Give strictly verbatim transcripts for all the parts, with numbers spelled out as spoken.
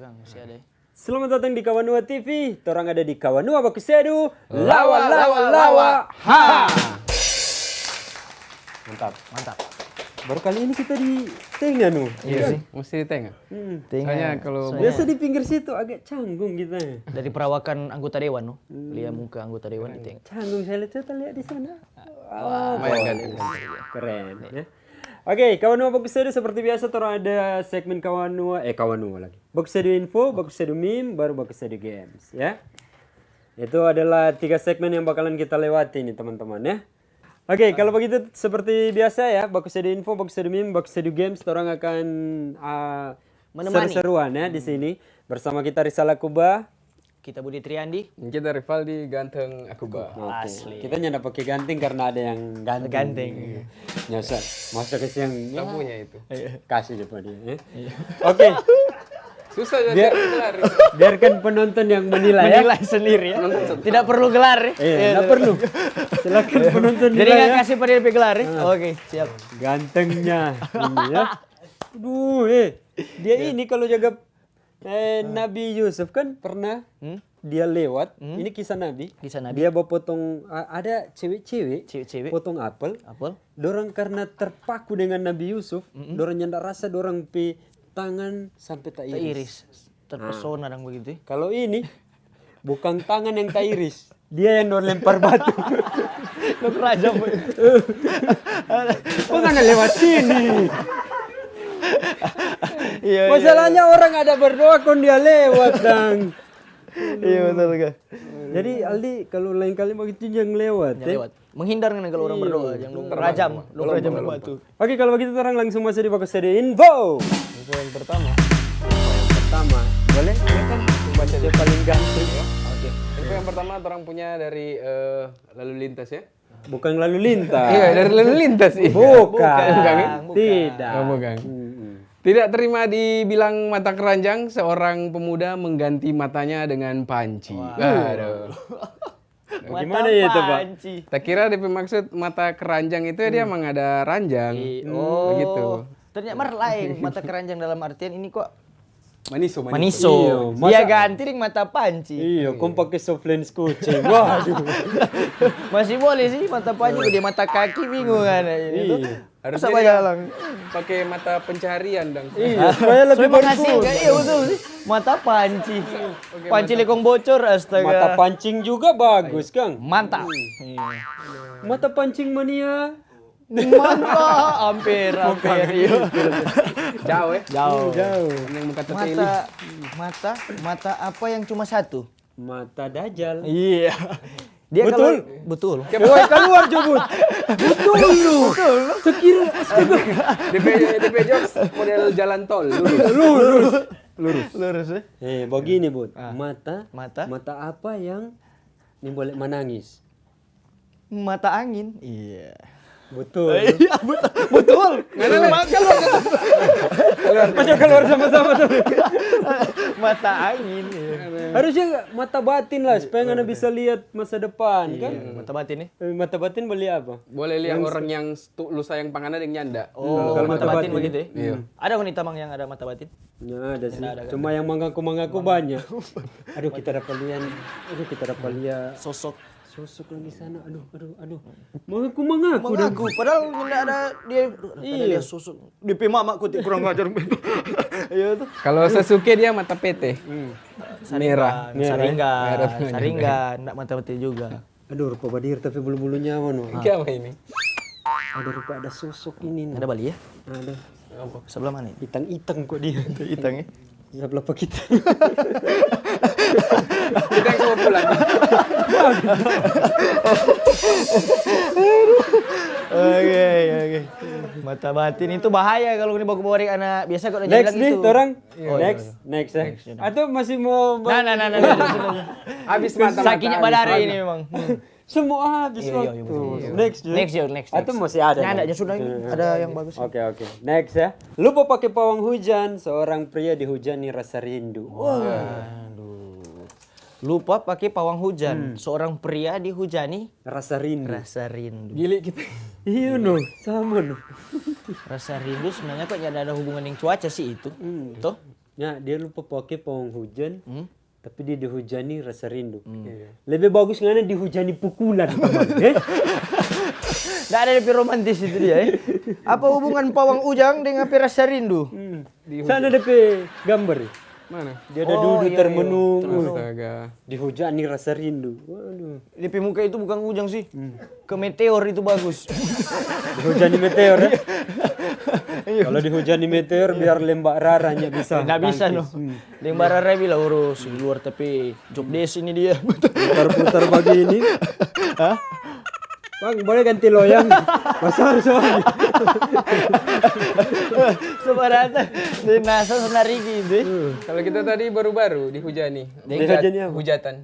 Masih ada. Selamat datang di Kawanua T V. Torang ada di Kawanua Baku Sedu. Lawa, lawa, lawa. Ha. Mantap. Mantap. Baru kali ini kita di tengah, no. Iya sih. Mesti di tengah. Hmm. Tengah. Soalnya kalau biasa di pinggir situ agak canggung kita. Dari perawakan anggota dewan, no. Lia muka anggota dewan di tengah. Canggung saya lihat, coba lihat di sana. Oh, lumayan ganteng. Keren, ya. Oke, Kawanua Baku Sedu, seperti biasa torang ada segmen Kawanua, eh, Kawanua lagi. Baku Sedu Info, Baku Sedu Meme, baru Baku Sedu Games, ya. Itu adalah tiga segmen yang bakalan kita lewati nih, teman-teman, ya. Oke, kalau begitu seperti biasa ya, Baku Sedu Info, Baku Sedu Meme, Baku Sedu Games, torang akan, ah, seru-seruan ya di sini. Bersama kita Rizal Akuba. Kita Budi Triandi. Kita Rivaldi ganteng Akuba. Oke. Asli. Kita nyanda pake ganteng karena ada yang ganteng. Ganteng. Iya. Nyasa, masa kasihan. Kita punya itu. Kasih depan dia, ya. Iya. Oke. Susah ya, biar, cari gelar itu. Biarkan penonton yang menilai, ya. Menilai sendiri, ya. Penonton sendiri. Tidak perlu gelar, ya. Iya, tidak perlu. Silakan penonton nilai, ya. Jadi nggak kasih pada dia pe gelar, ya? Ah. Oke, siap. Gantengnya ini, ya. Aduh, eh. Dia ini kalau jaga Eh, Nabi Yusuf kan pernah dia lewat, ini kisah Nabi. Kisah Nabi. Dia bawa potong, a-, ada cewek-cewek, cewek-cewek, potong apel. Apel. Dorang karena terpaku dengan Nabi Yusuf, dorang nyanda rasa dorang pe tangan sampe tairis. Tairis. Terpesona dang begitu, ya. Kalau ini, bukan tangan yang tairis, dia yang dong lempar batu. Dong rajam. Kok ngana lewat sini? Iya, iya. Masalahnya orang ada berdoa, kong dia lewat, dang. Iya, betul, Kak. Jadi, Aldi, kalau lain kali begitu, jangan lewat, ya. Jangan lewat. Menghindar ngana kalau orang berdoa, jangan dong rajam, dong rajam batu. Oke, kalau begitu torang langsung masuk di Baku Sedu Info. Info yang pertama. Info yang pertama. Boleh? Silakan. Baca dulu. Siapa paling ganteng? Iya. Oke. Info yang pertama torang punya dari, eh, lalu lintas ya. Bukan lalu lintas. Iya, dari lalu lintas, iya. Bukan. Bukan, eh? Bukan. Tidak. Oh, bukan. Mm-mm. Tidak terima dibilang mata keranjang, seorang pemuda mengganti matanya dengan panci. Wah. Aduh. Gimana ya itu, Pak? Mata panci. Ta kira dia pe maksud mata keranjang itu ya dia emang ada ranjang. Begitu. Ternyata mar laeng, mata keranjang dalam artian ini kok maniso, maniso. Maniso. Iya, dia ganti deng mata panci. Iya, kong pake soft lens kucing. Waduh. Masih boleh sih, mata panci, dia mata kaki bingung kan. Iya. Harusnya dia pake mata pencarian dong. Iya, supaya lebih berguna. Iya, betul sih. Mata panci. Iya, oke, panci lekong bocor, astaga. Mata pancing juga bagus, Kang. Mantap. Iya. Mata pancing mania. Mantap, amper, amper, iya. Jauh, eh? Jauh. Jauh. Yang muka teteli. Mata, mata, mata apa yang cuma satu? Mata Dajjal. Iya. Dia betul? Kalau, betul. Woi, keluar jo, Bud. Betul lu. Betul. Sekira, astaga. D P, D P jokes model jalan tol, lurus. Lurus. Lurus. Lurus, eh? Eh, begini, Bud. Ah. Mata, mata apa yang nimbole manangis? Mata angin. Iya. Betul. Iya, betul. Betul. Keluar, keluar. Keluar, keluar. Ayo keluar sama-sama tuh. Mata angin, iya. Harusnya mata batin lah, supaya ngana bisa lihat masa depan, kan? Iya, mata batin nih. Eh, mata batin boleh apa? Boleh lihat orang yang stu-, lu sayang pa ngana deng nyanda. Oh, kalau mata batin begitu ya? Iya. Ada ngoni tamang yang ada mata batin? Nggak ada sih. Nggak ada, kan? Cuma yang mengaku-mengaku banyak. Aduh, kita dapat lihat, aduh, kita dapat lihat sosok. Sosok lagi sana, aduh, aduh, aduh. Mengaku-mengaku. Mengaku, padahal nggak ada dia, ada dia sosok. Iya. D P mama kote kurang ajar. Iya tuh. Kalau Sasuke dia mata pete. Hmm. Merah. Saringan, merah, ya? Saringan, merah. Saringan, nggak mata pete juga. Aduh, rupa badir tapi bulu-bulu nyawa, no. Ini apa ini? Ada rupa ada sosok ini, no. Ada bali ya? Ada. Sebelah mana ini? Itang-itang kok dia. Itang ya? Sebelah pa kita. Kita yang semua pulang. Oke, oke. Mata batin itu bahaya kalau ini baku bawa anak biasa kok udah bilang nih, gitu. Torang. Oh, iya, next, iya. Next, ya. Next, ya. Atau masih mau ba- Nah, nah, nah, nah, nah, nah. Habis mata-mata, sakinya habis badare mata. Ini memang. Hmm. Semua habis waktu. Iya, iya, betul, betul. Next, ya. Next, ya, next, next. Atau masih ada, next? Nggak ada, ya sudah ini. Iya. Ada yang bagus. Oke, oke. Next, ya. Lupa pakai pawang hujan, seorang pria dihujani rasa rindu. Waduh. Lupa pakai pawang hujan, seorang pria dihujani rasa rindu. Rasa rindu. Gili kita. Iya, no. Sama, no. Rasa rindu sebenarnya kok nggak ada hubungan dengan cuaca sih itu. Hmm. Toh? Ya, dia lupa pake pawang hujan, hmm? Tapi dia dihujani rasa rindu. Hmm. Iya. Lebih bagus ngana dihujani pukulan, teman, eh? Nggak ada lebih romantis itu dia, eh? Apa hubungan pawang ujang dengan pe rasa rindu? Hmm. Sana depe gambar. Mana? Dia ada dudu termenung. Astaga. Dihujani rasa rindu. Waduh. Depe muka itu bukan ujang sih. Hmm. Ke meteor itu bagus. Dihujani meteor, ya? Iya. Kalau dihujani meteor, biar lembak rara nya bisa. Nggak bisa, no. Hmm. Lembak rara bilang, "Urus di luar, tapi job desk ini dia." Putar-putar begini. Hah? Bang, boleh ganti loyang? Basar soalnya. Sebarata. Di NASA sana Rigi itu, eh. Hmm. Kalau kita tadi baru-baru dihujani. Dihujani apa? Hujatan.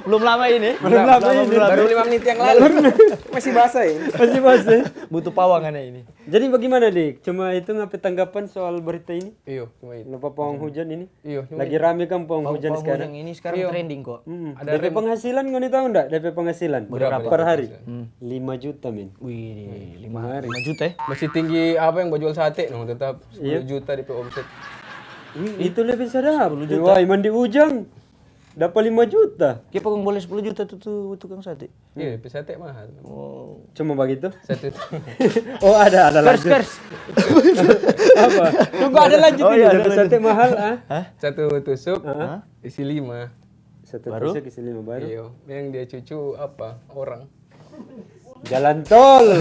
Belum lama ini. Belum lama ini. Baru lima menit yang lalu. Masih basah ini. Masih basah. Butuh pawang ini. Jadi bagaimana, Dik? Cuma itu ngapa tanggapan soal berita ini? Iyo, cuma itu. Lupa pawang hujan ini? Iyo, cuma itu. Lagi rame kan pawang hujan sekarang? Pawang hujan ini sekarang trending kok. Hmm. Ada penghasilan, ngoni tahu ndak? Depe penghasilan. Berapa? Per hari? Hmm. Lima juta, men. Wih, lima, lima juta, eh? Masih tinggi apa yang bajual sate, no, tetap sepuluh juta depe omset. Wih, itu lebih sadap. Sepuluh juta. Wah, mandi ujang. Dapa lima juta. Kiapa kong boleh sepuluh juta tu, tu tukang sate? Iya, depe sate mahal. Oh. Cuma bagitu? Satu tu. Oh, ada, ada lanjut. Kers, kers. Apa? Tunggu, ada lanjut ini. Oh, iya, ada lanjut. Depe sate mahal, ah. Hah? Satu tusuk, isi lima. Satu tusuk isi lima baru. Iyo, yang dia cucu apa? Orang. Jalan tol.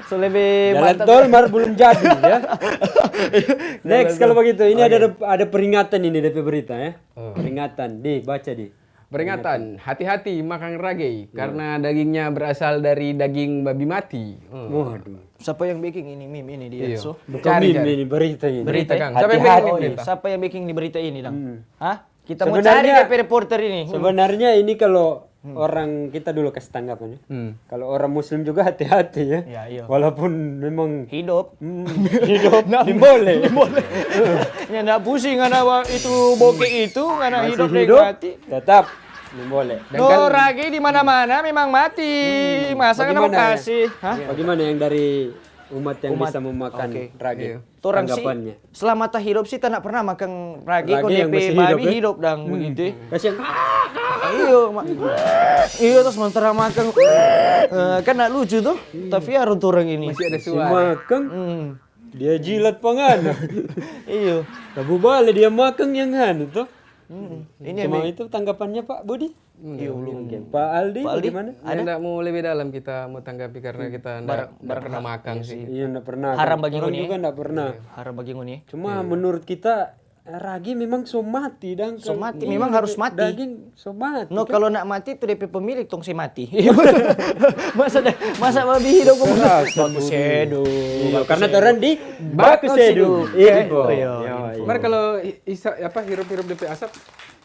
So lebih mantap. Jalan tol mar belum jadi, ya. Next, kalau begitu, ini ada, ada peringatan ini depe berita, ya. Oh. Peringatan, Di, baca, Di. Peringatan, hati-hati makan rage, karena dagingnya berasal dari daging babi mati. Hmm. Waduh. Siapa yang bikin ini meme ini dia? Iyo. So, bukan meme ini, berita ini. Berita, Kang. Siapa yang bikin ini berita? Siapa yang bikin ini berita ini, Dang? Hmm. Hah? Kita mau cari depe reporter ini. Sebenarnya ini kalau orang kita dulu kasih tanggapan, ya. Hmm. Kalau orang muslim juga hati-hati, ya. Ya, iya. Walaupun memang hidup. Hmm, hidup, nimbole. Nimbole. Ya, ndak pusing ngana itu boke itu, ngana hidup deng mati. Tetap nimbole. No, rage di mana-mana memang mati. Hmm. Masa ngana mau kasih? Hah? Bagaimana yang dari umat yang bisa memakan rage? Iya. Torang sih selama ta hidup sih ta ndak pernah makang rage kong depe babi hidup, Dang, begitu. Kasiang. Iyo, iyo, terus sementara makang, eh, kan ndak lucu tuh. Tapi harus torang ini. Masih ada suara. Makang, dia jilat pangan. Iyo. Tabu bale dia makang yang anu tuh. Cuma itu tanggapannya, Pak Budi. Iyo, belum. Oke, Pak Aldi, Pak Aldi, bagaimana? Ada? Ndak mau lebih dalam kita mau tanggapi karena kita ndak pernah makang sih. Iya, ndak pernah. Haram bagi ngoni. Orang juga ndak pernah. Iya. Haram bagi ngoni. Cuma menurut kita, ragi memang so mati, Dang. So mati, memang harus mati. Daging so mati. No, kalau ndak mati tu depe pemilik tong se mati. Masa, masa babi hidup baku sedu. Iya, karena torang di baku sedu. Info. Mar kalau isa, apa, hirup-hirup depe asap,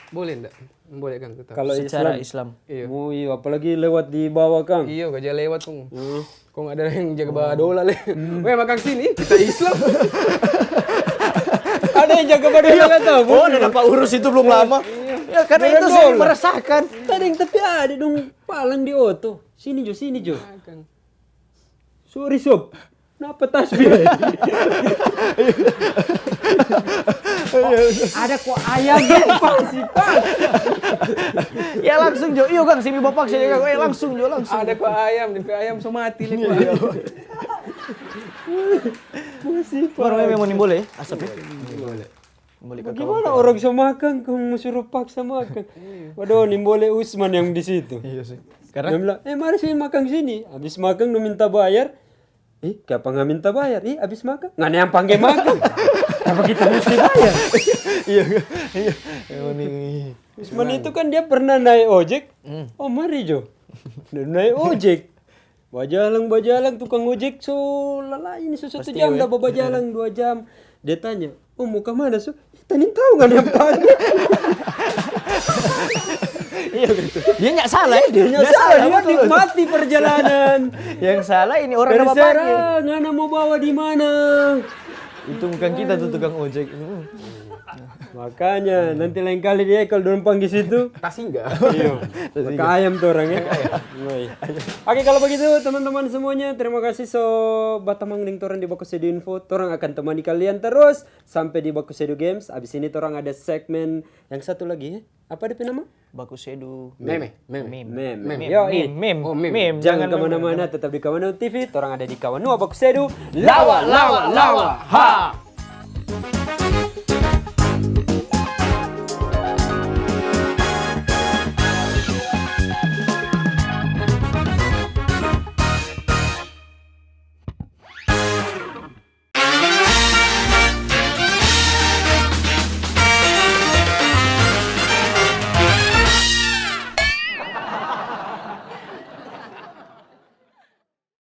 boleh ndak? Boleh, Kang, tetap. Kalau secara Islam. Iya. Oh, iya, apalagi lewat di bawah, Kang. Iya, gaja lewat, Kang. Hmm. Kong ada yang jaga bawa dola, le. Weh, makang sini, kita Islam. Ada yang jaga bawa dola, nggak tahu. Oh, ndak dapa urus itu belum lama. Iya. Ya, karena itu sih meresahkan. Tadi yang tapi ada dong palang di oto. Sini jo, sini jo. Sorry, sob. Napa tasbih? Ada ko ayam, Pak, si Pak. Ya, langsung jo. Iyo, Kang, sini bapak sini, Kang. Eh, langsung jo, langsung. Ada ko ayam, depe ayam so mati, le, ko. Iya. Masih, Pak. Baru memang mau nimbole, asap, ya? Nimbole. Bagaimana orang so makang, kong mo suruh paksa makang? Waduh, nimbole Usman yang di situ. Iya sih. Dia bilang, "Eh, mari sini makang sini." Habis makang, no minta bayar. "Ih, kiapa nggak minta bayar? Ih, habis makang." Nggak ada yang pangge makang. Apa kita mesti bayar? Iya, iya. Usman itu kan dia pernah naik ojek. Hmm. Oh, mari jo. Dia naik ojek. Bajalang, bajalang, tukang ojek so lalai ini, so satu jam dah babajalang, dua jam. Dia tanya, "Oh, mau ke mana, so?" "Tadi tahu nggak ada yang panggil." Iya, betul. Dia nggak salah, ya? Dia nggak salah, dia nikmati perjalanan. Yang salah ini orang dari Serang, ngana mau bawa di mana? Itu bukan kita tuh tukang ojek. Hmm. Makanya nanti lain kali dia kalau dorang pangge situ. Tasingga. Iyo. Maka ayam tuh orang ya. Oi. Oke, kalau begitu teman-teman semuanya, terima kasih so batamang deng torang di Baku Sedu Info. Torang akan temani kalian terus sampai di Baku Sedu Games. Abis ini torang ada segmen yang satu lagi ya. Apa dia pe nama? Baku Sedu. Meme, meme. Meme. Meme. Meme. Yo, Meme. eh. Meme. Oh, meme. Meme. Jangan Jangan kemana-mana, tetap di Kawanua T V. Torang ada di Kawanua Baku Sedu. Lawa, lawa, lawa. Ha.